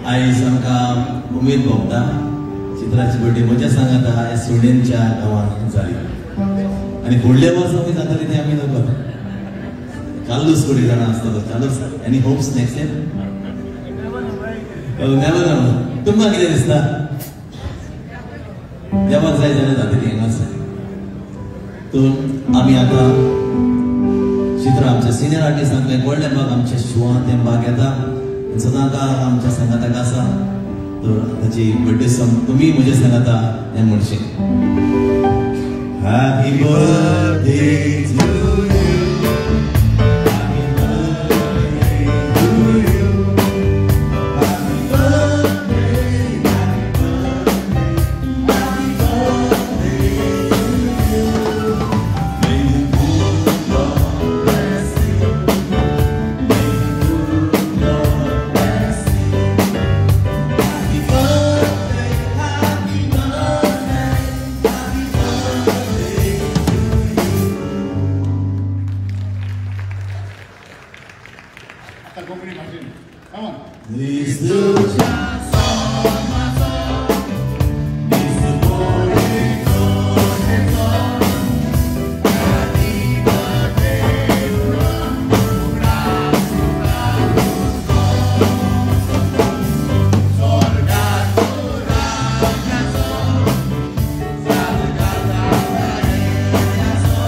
आयज आमकां उमेद भोगता चित्राची बर्थडे म्हज्या सांगाता ह्या सुणेंच्या गांवांत जाली आनी फुडले वर्स आमी जातली ते आमी नकत कालूच थोडी जाणां आसतलो चालूच. Any hopes next year? Never know. तुमकां कितें दिसता? देवाक जाय जाल्यार जातली हांगाच. तर आमी आतां चित्र आमच्या सिनियर आर्टिस्ट आमकां एक व्हडलें बाग आमच्या शिवान तें बाग येता सदांच आमच्या सांगाताक आसा. तर ताची बर्थडे सॉंग तुमी म्हज्या सांगाता हें म्हणशी. Happy birthday to you, happy birthday to you, happy birthday, happy birthday, happy birthday to you. May the good Lord bless you, may the good Lord bless you. Happy birthday, happy birthday, happy birthday to you. आता कोंकणी भाशेन. Come on. दिसुच्या सोमाचो, दिसू बोळे कोणेचो, happy birthday उगडास तुका तुजो, स्वर्गात राज्याचो, सावकारा येण्याचो,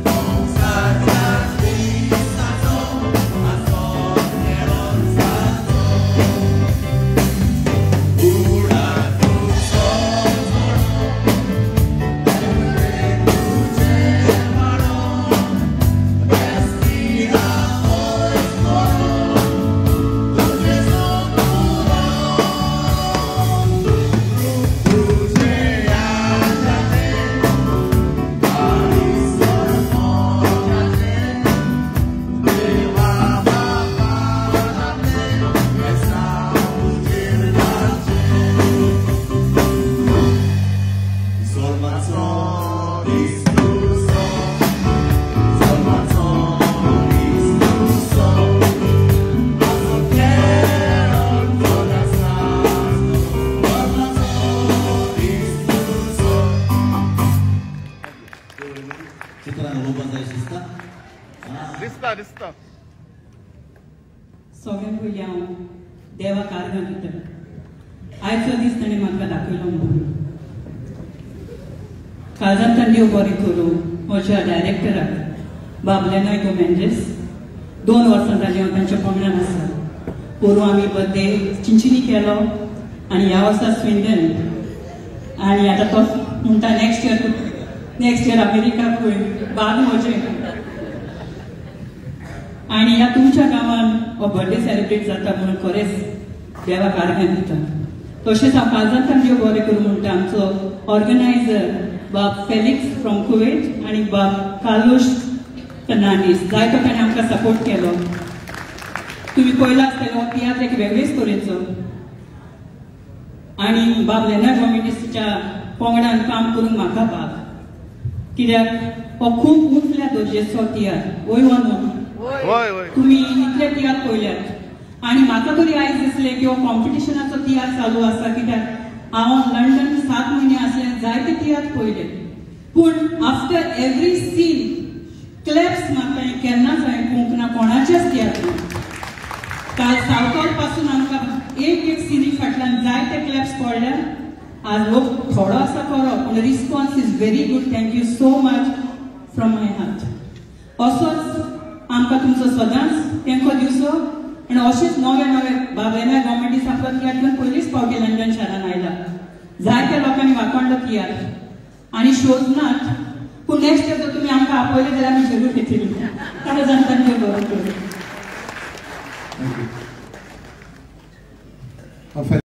संवसारच्या दिसाचो, आसो खेळोंचाचो. उडा तुजो जोडो, देवरे तुजें वाडो, बेस्तिणा पयस कोडो, तुजें सोदुरो. तुजें आशाचें, बाळीसर मोगाचें, देवा बापा जातलें, बेसांव तुजेर घालचें. सोल्माचो दीस तुजो, सोल्माचो दीस तुजो, आसो खेळोन आसाचो, सोल्माचो दीस तुजो. चित्रान उलोवपाक जाय दिसता. दिसता दिसता. सगळ्यात पयलीं हांव देवाक आर्गां दिता. आयचो दीस ताणें म्हाका दाखयलो म्हणून काळजांतल्यान देव बरें करूं म्हज्या डायरेक्टराक बाब लेनॉय गोमेंजीस. 2 वर्सां जालीं हांव तांच्या पंगडान आसा. पोरूं आमी बर्थडे चिंचिनी केलो आनी ह्या वर्सा स्विंडन आनी आतां तो म्हणटा नेक्स्ट इयर अमेरिका खंय बाद म्हजें. आनी ह्या तुमच्या गांवान हो बर्थडे सेलिब्रेट जाता म्हणून खरेंच देवाक आर्गां दिता. तशेंच हांव काळजांतल्यान देव बरें करूं म्हणटा आमचो ऑर्गनायझर बाब फेलिक्स फ्रॉम कुवेट आनी बाब कार्लोश फर्नांडीस. जायतो ताणें आमकां सपोर्ट केलो. तुमी पळयला आसतलो हो तियात्र एक वेगळेच तरेचो आनी बाब लेनॉय गोमेंजीसच्या पंगडान काम करूंक म्हाका बाब कित्याक हो खूब उंचल्या दर्जेचो तियात्र. वय वा न्हू? होय होय. तुमी इतले तियात्र पळयल्यात आनी म्हाका तरी आयज दिसलें की हो कॉम्पिटिशनाचो तियात्र चालू आसा कित्याक हांव लंडन 7 म्हयने आसले जायते तियात्र पळयले पूण आफ्टर एवरी सीन क्लॅप्स म्हाका केन्नाच हांवें पळोवंक ना कोणाच्याच तियात्रान. काल सावथॉल पासून आमकां एक एक सिनी फाटल्यान जायते क्लॅप्स पडल्या. आज लोक थोडो आसा खरो पूण response is very good. Thank you so much from my heart. असोच आमकां तुमचो सदांच तेंको दिवचो आनी अशेंच नवे नवे बाब लेनॉय गोमेंजीस आपलो तियात्र घेवन पयलीच फावटी लंडन शारान आयला. जायत्या लोकांनी वाकोंडलो तियात्र आनी शोज नात पूण नेक्स्ट इयर जर तुमी आमकां आपयले जाल्यार आमी जरूर येतली. ताणें जाणटा बरो करूं. Thank you.